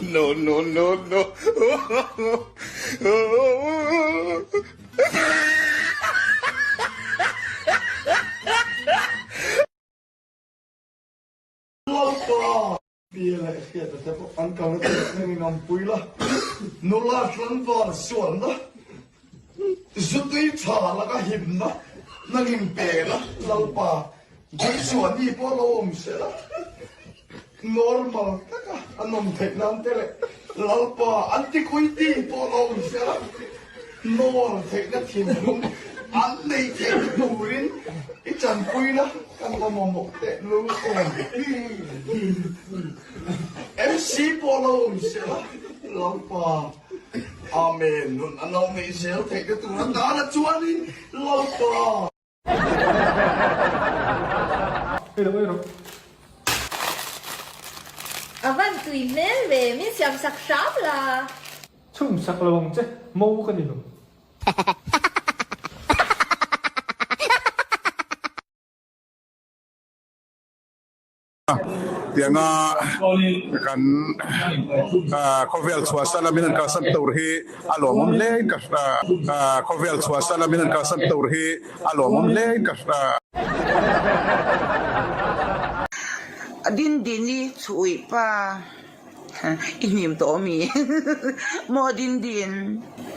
No no no no. Lalpa! Bia leh hriata te pawh an kalna tur thlengin an pui la, nula tlangval sualna, zutui tha laka himna nangin pe la, Lalpa, Joshua ni pawh lo awm se la, normal taka an awm theih nan te leh Lalpa antiquity pawh lo awm se la, nawl theihna thinlung an nei theihna turin i chanpuina kan la mamawh teh lul em. MC pawh lo awm se la, Lalpa Amen nun a lo neih zel theihna tur atana chuanin Lalpa. Ei rawh ei rawh. A van tui hmel ve, min siam sak hram la. Chhum sak lo ang che, mo ka ni lo. Tianga kan khawvel chhuahsan a min han kalsan tur hi a lawmawm hle in ka khawvel chhuahsan a min han kalsan tur hi a lawmawm hle in ka A Dindini chhuih pa. I hnim tawh ami? Maw Dindin?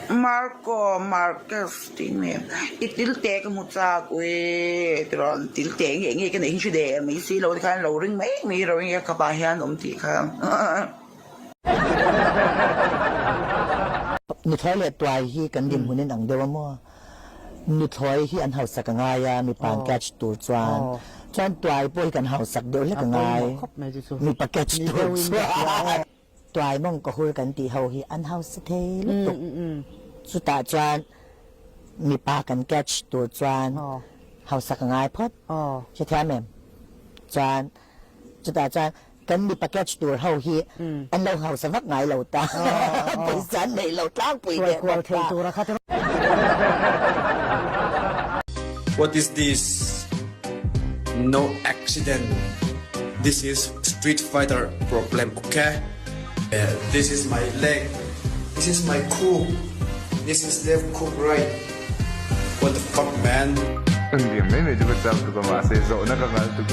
Marco Marquez tih nge i til te ka hmu chak ui tiraw til te nge nge ka neih hi hre der mai si lo tikhan lo ring mai mai ro nge ka pa hian awm tih kha. Nuthlawi leh tuai hi kan dinhmun in ang deuh a maw? Nuthlawi hi an hausak a ngai a, mipa an catch tur chuan. Chuan tuai pawh hi kan hausak deuh hlek a ngai, mipa catch tur chuan. Tuai mawng ka hur kan tih ho hi an hausa thei lutuk. Chutah chuan mipa kan catch tur chuan hausak a ngai phawt. Hrethiam em? Chuan chutah chuan kan mipa catch tur ho hi an lo hausa vak ngai lo ta, pawisa an neih lo tlangpui leh bawk ta. What is this? No accident. This is street fighter problem, okay? This is my leg. This is my cook. This is left cook right. What the fuck man? Engtiang mai mai chu ka chak tuk a mahse zawhna ka ngal tuk.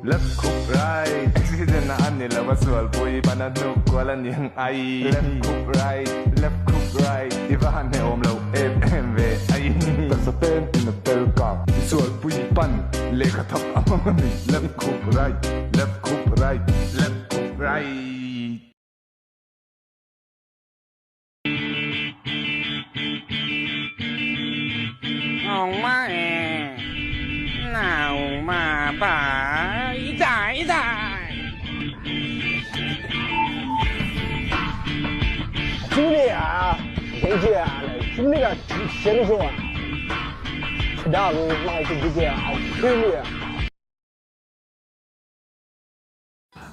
Left hook right accident a ani lo a sual pui pan a hnuk kual a niang ai. Left hook right left hook right i va han hne awm lo em em ve ai. Taksa peng in a tel kak i sual pui pan lehkha thak a hmang a ni. Left hook right left hook right left hook right.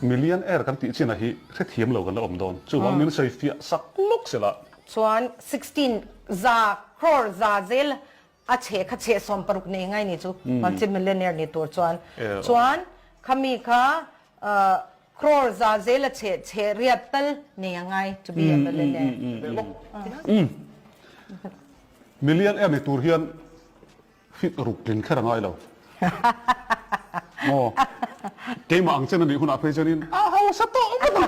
Million air kan tih chin ah hi hrethiam lo kan la awm dawn. Chuvang min sawi fiah sak lawk se la. Chuan 16 za crore za zel a chhe kha chhe 16 nei ngai ni chu multi millionaire ni tur chuan. Chuan khami kha crore za zel a chhe chhe riat tal nei a ngai to be a millionaire. Million air ni tur hian Fit ruk tling kher a ngai lo. Maw? Keimah ang chen a nih hunah phei chuanin a hausa tawh ngawt ang.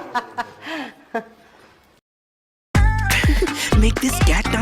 Make this cat dance.